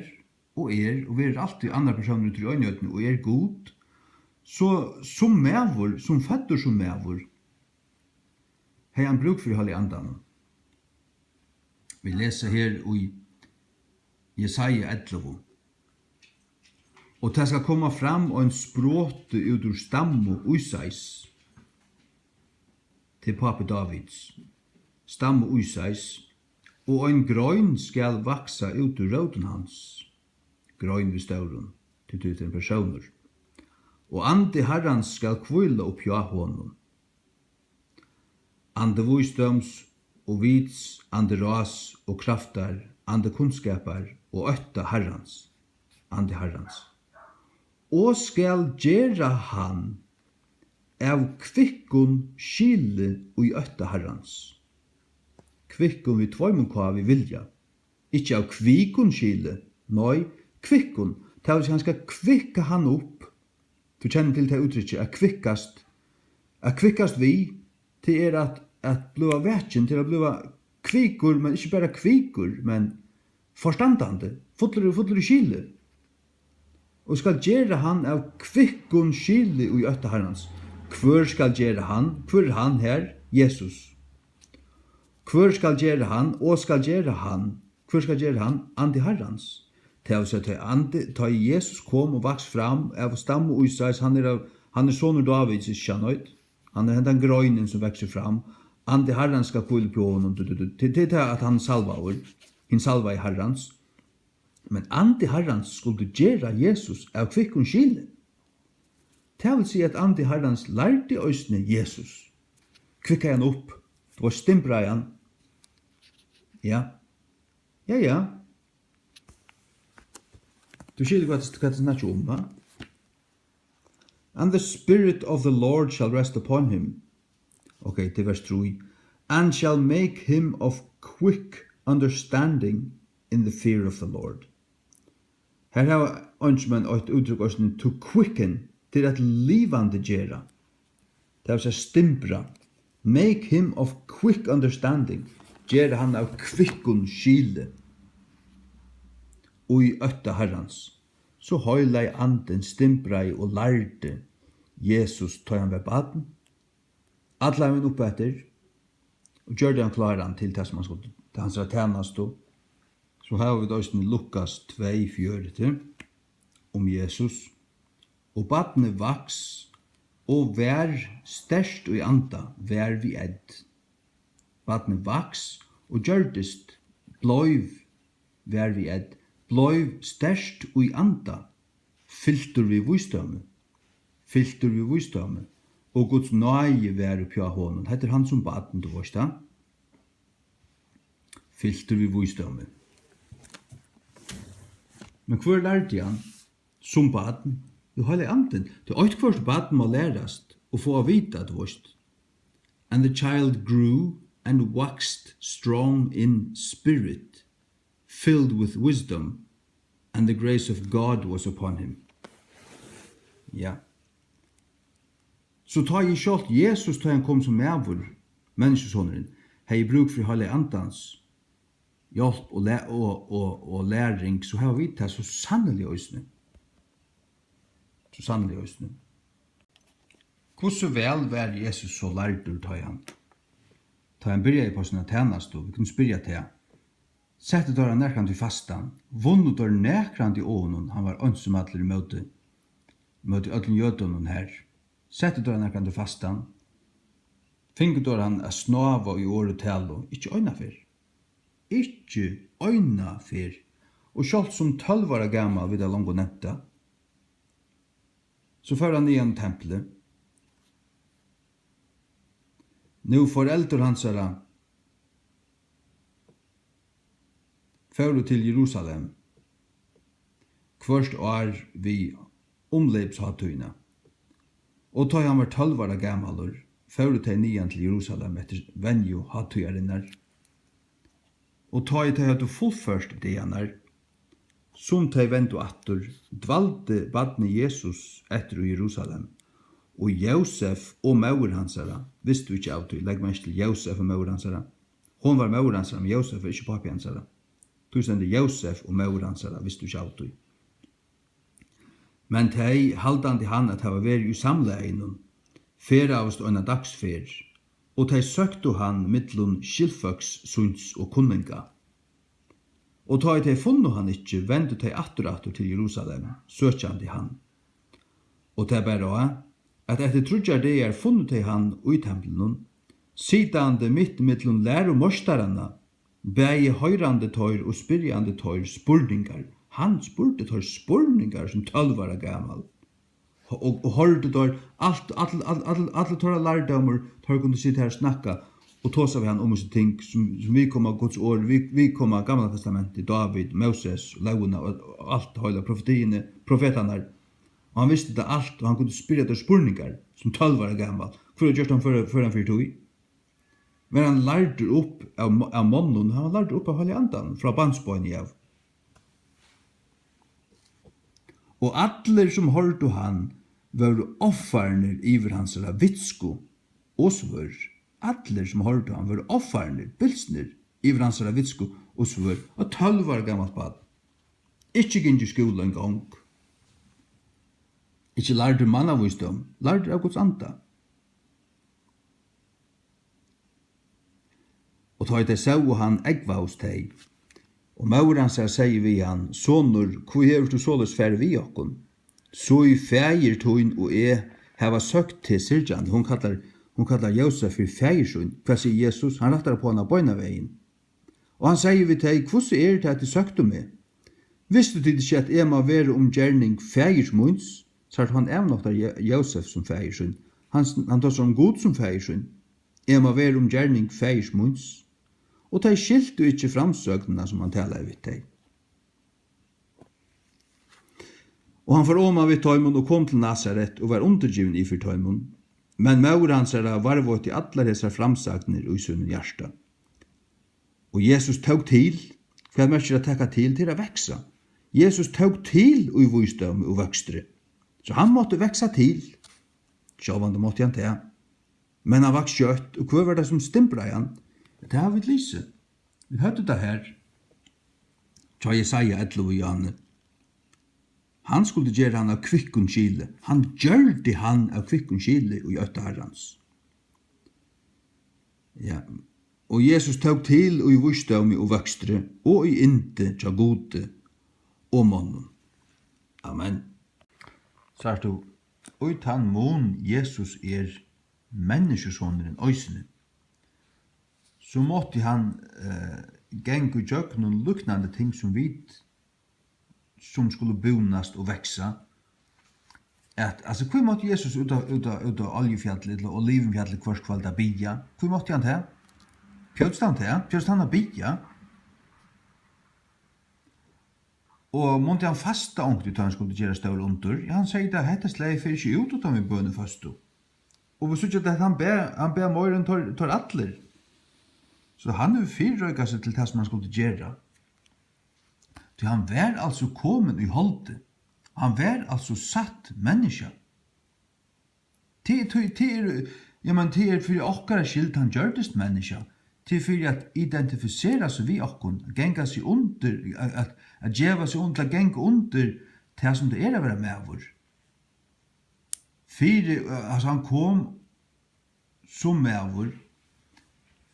og er og verður altíð annar persónur í tríeinheitin og er Gud, so sum maður, sum føddur sum maður, hevði hann brúk fyri Heilaga Andanum. Vit lesa her í Jesaja ellivu: "Og tað skal koma fram ein sproti út úr stammu Ísais." Tað er pápi Dávids. Stammu Ísais. "Og ein grein skal vaksa út úr rótum hans." Grein við stórum, tí tað er ein persónur. "Og andi Harrans skal hvíla uppi á honum. Andi vísdóms og vits, andi ráðs og kraftar, andi kunnskapar og ótta Harrans." Andi Harrans. "Og skal gera hann av kvikkum skili í ótta Harrans." Kvikkum við tveimum K, við vilja. Ikki av kvikum skili, Nei, kvikkum. Tað vil siga, hann skal kvikka hann upp. Tú kennir til tað úttrykki, at kvikkast, at kvikkast við, tað er at, at blíva vakin, tað er at blíva kvikur, men ikki bara kvikur, men forstandandi, fullur, fullur í skili. Og skal gera hann av kvikkum skili í ótta Harrans. Hvør skal gera hann? Hvør er hann her? Jesus. Hvør skal gera hann? Og skal gera hann. Hvør skal gera hann? Andi Harrans. Tað vil siga, tá andi, tá Jesus kom og vaks fram av stammu Ísraels, hann er av, hann er sonur Dávids, ikki satt? Hann er hendan greinin, sum veksur fram. Andi Harrans skal hvíla uppi á honum. Du, du, du. Til, til tað, at hann er salvaður, hin salvaði Harrans. Men andi Harrans skuldi gera Jesus av kvikkum skili. Tað vil siga, at andi Harrans lærdi eisini Jesus. Kvikkaði hann upp. Tú veist, stimbraði hann. Ja. Ja, ja. Tú skilur, hvat, hvat eg snakki um, va? "And the Spirit of the Lord shall rest upon him." Ok, til vers trý. "And shall make him of quick understanding in the fear of the Lord." Her hava eingin eitt úttrykk eisini, to quicken, til at livandi gera. Tað vil siga stimbra. "Make him of quick understanding." Gera hann av kvikkum skili. Og í ótta Harrans. So heilagi andin stimbraði og lærdi Jesus, tá hann var barn, allan vegin upp eftir, og gjørdi hann kláran til tað, sum hann skuldi, til hansara tænastu. So hava vit eisini Lukas tvey fjøruti um Jesus. "Og barnið vaks og var sterkt í anda, var við ð." Barnið vaks og gjørdist, bleiv, var við ð, bleiv sterkt í anda, fyltur við vísdómi, fyltur við vísdómi, og Guds náði var uppi á honum. Hetta er hann sum barn, tú veist tað. Fyltur við vísdómi. Men hvør lærdi hann? Sum barn? Jú, heilagi andin. Tí eitthvørt barn má lærast og fáa at vita, tú veist. "And the child grew and waxed strong in spirit, filled with wisdom, and the grace of God was upon him." Ja. So tá ið sjálvt Jesus, tá hann kom sum maður, Menniskjusonurin, hevði brúk fyri heilaga andans hjálp og læ-, og, og, og læring, so hava vit tað so sanniliga eisini. So sanniliga eisini. Hvussu væl var Jesus so lærdur, tá ið hann, tá ið hann byrjaði uppá sína tænastu? Vit kunnu spyrja tað. Settu teir hann nakrantíð fastan? Vunnu teir nakrantíð á honum? Hann var einsamallur ímóti, ímóti øllum jødunum har. Settu teir hann nakrantíð fastan? Fingu teir hann at snáva í orð og talu? Ikki eina ferð. Ikki eina ferð. Og sjálvt sum tólv ára gamal, vit hava longu nevnt tað, so fór hann niðan í templið. Nú foreldur hansara fóru til Jerusalem hvørt ár við umleypshátíðina. Og tá ið hann var tólv ára gamalur, fóru tey niðan til Jerusalem eftir venju hátíðarinnar. Og tá ið tey høvdu fullført dagarnar, sum tey vendu aftur, dvaldi barnið Jesus eftir í Jerusalem. Og Jósef og móðir hansara vistu ikki av tí. Legg merki til Jósef og móðir hansara. Hon var móðir hansara, men Jósef var ikki pápi hansara. Tí stendur: Jósef og móðir hansara vistu ikki av tí. Men tey, haldandi hann at hava verið í samlaginum, ferðaðust eina dagsferð, og tey søktu hann millum skyldfólks síns og kunninga. Og tá ið tey funnu hann ikki, vendu tey aftur, aftur til Jerusalem, søkjandi hann. Og tað bar á, at eftir tríggjar dagar funnu tey hann í templinum, sitandi mitt millum lærumeistaranna, bæði hoyrandi teir og spyrjandi teir spurningar. Hann spurdi teir spurningar sum tólv ára gamal. Og, og hoyrdu teir alt, all, all, all, allur teirra lærdómur, teir kundu sita har og snakka og tosa við hann um hesi ting, sum, sum viðkoma Guds orð, við, viðkoma Gamla Testamentið, Dávid, Móses, lógina og, og alt heila profetiini, profetarnar. Og hann visti tað alt, og hann kundi spyrja teir spurningar, sum tólv ára gamal. Hvør hevur gjørt hann føran, føran fyri tí? Var hann lærdur upp av, av monnum? Hann var lærdur upp av Heilaga Andanum, frá barnsbeini av. Og allir, sum hoyrdu hann, vóru ovfarnir yvir hansara vitsku og svørð. Allir, sum hoyrdu hann, vóru ovfarnir, bilsnir yvir hansara vitsku og svørð. Og tólv ára gamalt barn. Ikki gingið í skúla eingong. Ikki lærdur mannavísdóm, lærdur av Guds anda. Og tá ið tey sóu hann, ógvaðust tey. Og móðir hansara segði við hann: Sonur, hví hevur tú soleiðis farið við okkum? So ið faðir tín og eg hava søkt teg syrgjandi. Hon kallar, hon kallar Jósef fyri faðir sín. Hvat sigur Jesus? Hann rættar upp á hana beinanvegin. Og hann segði við tey: Hvussu er tað, at tit søktu meg? Vistu tit ikki, at eg má vera um gerning faðirs míns? Sært, hann avnoktar Jó-, Jósef sum faðir sín. Hann, hann tosar um Gud sum faðir sín. Eg má vera um gerning faðirs míns. Og tey skiltu ikki framsøgnina, sum hann talaði við tey. Og hann fór oman við teimum og kom til Nasaret og var undirgivin yvir teimum. Men móðir hansara varðveitti allar hesar framsagnir í sínum hjarta. Og Jesus tók til. Hvat merkir at taka til? Til at vaksa. Jesus tók til í vísdómi og vøkstri. So hann mátti vaksa til. Sjálvandi mátti hann tað. Men hann vaks skjótt, og hvør var tað, sum stimbraði hann? Tað hava vit lisið. Vit høvdu tað har. Hjá Jesaja ellivu, Johanne. Hann skuldi gera hann av kvikkum skili. Hann gjørdi hann av kvikkum skili í ótta Harrans. Ja. Og Jesus tók til í vísdómi og vøkstri og í yndi hjá Gudi og monnum. Amen. Sært tú, í tann mun Jesus er Menniskjusonurin eisini, so mátti hann, eh, ganga ígjøgnum líknandi ting sum vit, sum skulu búnast og vaksa. At, altso, hví mátti Jesus út á, út á, út á Oljufjallið ella Olivinfjallið hvørt kvøld at biðja? Hví mátti hann tað? Bjóðst hann tað? Bjóðst hann at biðja? Og mundi hann fasta onkuntíð, tá hann skuldi gera stór undur? Ja, hann segði tað: Hetta slagið fer ikki út, uttan við bøn og føstu. Og vit síggja, at hann bað, hann bað meira enn teir, teir allir. So hann hevur fyrireikað seg til tað, sum hann skuldi gera. Tí hann var altso komin í holdið. Hann var altso satt menniskja. Tað er, tað, tað er, ja, men tað er fyri okkara skyld, hann gjørdist menniskja. Tað er fyri at identifisera seg við okkum, at ganga seg undir, at, at, at geva seg undir, at ganga undir tað, sum tað er at vera maður. Fyri, eh, altso, hann kom sum maður,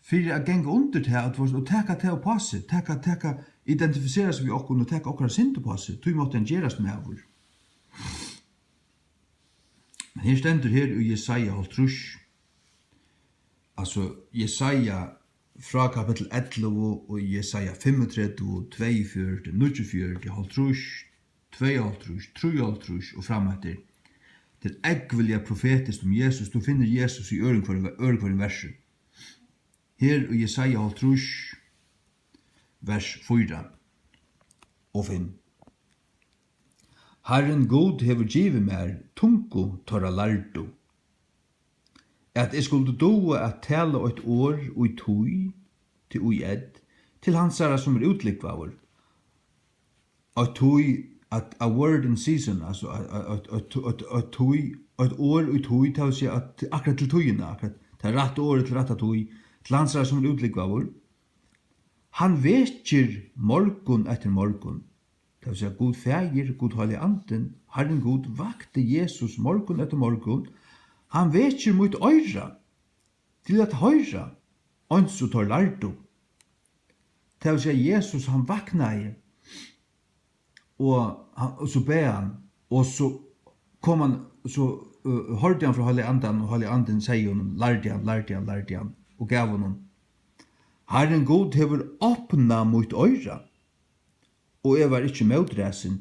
fyri at ganga undir tað, at, og taka tað upp á seg, taka, taka, identifisera seg við okkum og taka okkara synd upp á seg, tí mátti hann gerast maður. Men her stendur her í Jesaja hálvtrýss, altso Jesaja frá kapitul ellivu og Jesaja fimmogtretivu, tveyogfjøruti, níggjuogfjøruti, hálvtrýss, tveyoghálvtrýss, trýoghálvtrýss og frameftir. Tað er ógvuliga profetiskt um Jesus. Tú finnur Jesus í øðrum hvørjum, øðrum hvørjum versi. Her í Jesaja hálvtrýss, vers fýra og fimm. Harrin Gud hevur givið mær tungu teirra lærdu, at eg skuldi duga at tala eitt orð í tíð, T I Ð, til hansara, sum er útlúgvaður. Eitt tíð, at a word in season, altso, eitt, eitt, eitt, eitt, eitt tíð, eitt orð í tíð, tað vil siga, at akkurát til tíðina, akkurát tað rætta orðið til rætta tíð, til hansara, sum er útlúgvaður. Hann vekir morgun eftir morgun. Tað vil siga, Gud Faðir, Gud Heilagi Andin, Harrin Gud vakti Jesus morgun eftir morgun. Hann vekir mítt oyra til at hoyra, eins og teir lærdu. Tað vil siga, Jesus, hann vaknaði, og hann, og so bað hann, og so kom hann, so, øh, hoyrdi hann frá Heilaga Andanum, og Heilagi Andin segði honum, lærdi hann, lærdi hann, lærdi hann, og gav honum. Harrin Gud hevur opnað mítt oyra, og eg var ikki mótræsin,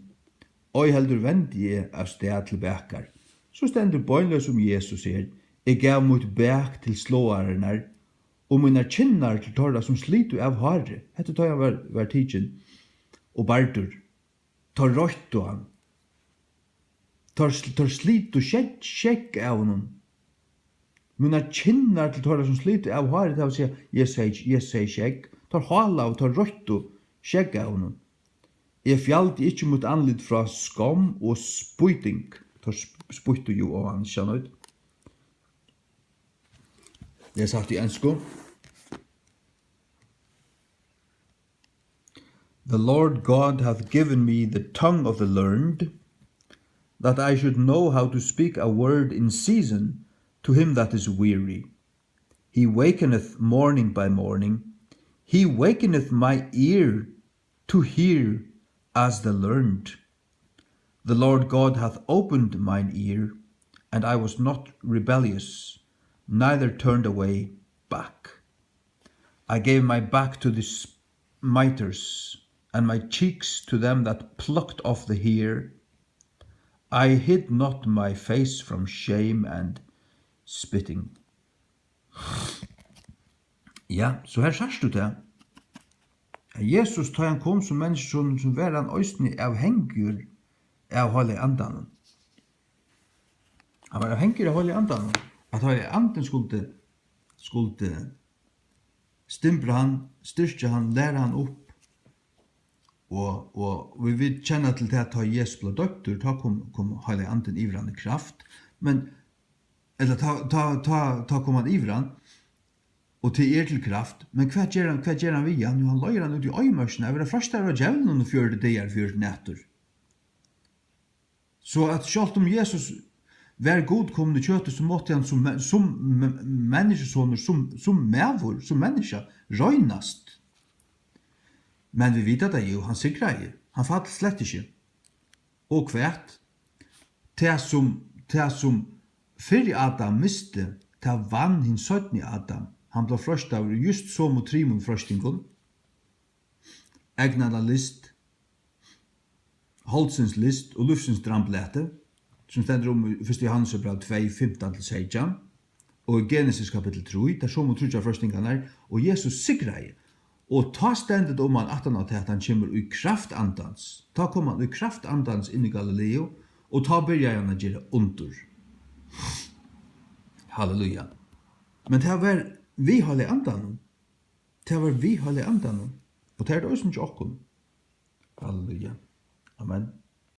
ei heldur vendi eg av stað til bakar. So stendur beinleiðis um Jesus her: Eg gav mítt bak til sláararnar, og mínar kinnar til teirra, sum slitu av hári. Hetta tá hann var, var tikin og bardur. Teir royttu hann. Teir sl-, teir slitu skegg, skegg av honum. Mínar kinnar til teirra, sum slitu av hári, tað vil siga, eg segði, eg segði skegg. Teir hálaðu, teir royttu skegg av honum. Eg fjaldi ikki mítt andlit frá skomm og spýting. Teir sp-, spýttu jú á hann, ikki sant? Eg havi sagt í ensku. The Lord God hath given me the tongue of the learned, that I should know how to speak a word in season to him that is weary. He wakeneth morning by morning. He wakeneth my ear to hear as the learned. The Lord God hath opened mine ear, and I was not rebellious, neither turned away back. I gave my back to the smiters, and my cheeks to them that plucked off the hair. I hid not my face from shame and spitting. Ja, so her sært tú tað, at Jesus, tá hann kom sum menniskjusonur, sum var hann eisini avhangigur av Heilaga Andanum. Hann var avhangigur av Heilaga Andanum, at Heilagi Andin skuldi, skuldi stimbra hann, styrkja hann, læra hann upp. Og, og vit, vit kenna til tað, tá Jesus bleiv doyptur, tá kom, kom Heilagi Andin yvir hann í kraft, men, ella tá, tá, tá, tá kom hann yvir hann, og tað er til kraft. Men hvat ger hann, hvat ger hann við hann? Jú, hann leiðir hann út í oyðimørkina, at verða freistaður av djevlinum í fjøruti dagar, fjøruti nætur. So at sjálvt um Jesus var Gud komin í kjøti, so mátti hann sum me-, sum me-, menniskjusonur, sum, sum maður, sum menniskja, roynast. Men vit vita tað jú, hann sigraði. Hann fall slett ikki. Og hvat? Tað sum, tað sum fyrri Adam misti, tað vann hin seinni Adam. Hann bleiv freistaður í júst somu trimum freistingum. Eygnalyst, holdsins lyst og lívsins dramblati, sum stendur um í fyrsta Jóhannesarbræv tvey, fimtan til seytjan, og í Genesis kapittul trý, tær somu tríggjar freistingarnar, og Jesus sigraði. Og tá stendur tað um hann aftan á tað, at hann kemur í kraft Andans. Tá kom hann í kraft Andans inn í Galileu, og tá byrjaði hann at gera undur. Halleluja. Men tað var við Heilaga Andanum. Tað var við Heilaga Andanum, og tað er tað eisini hjá okkum. Halleluja. Amen.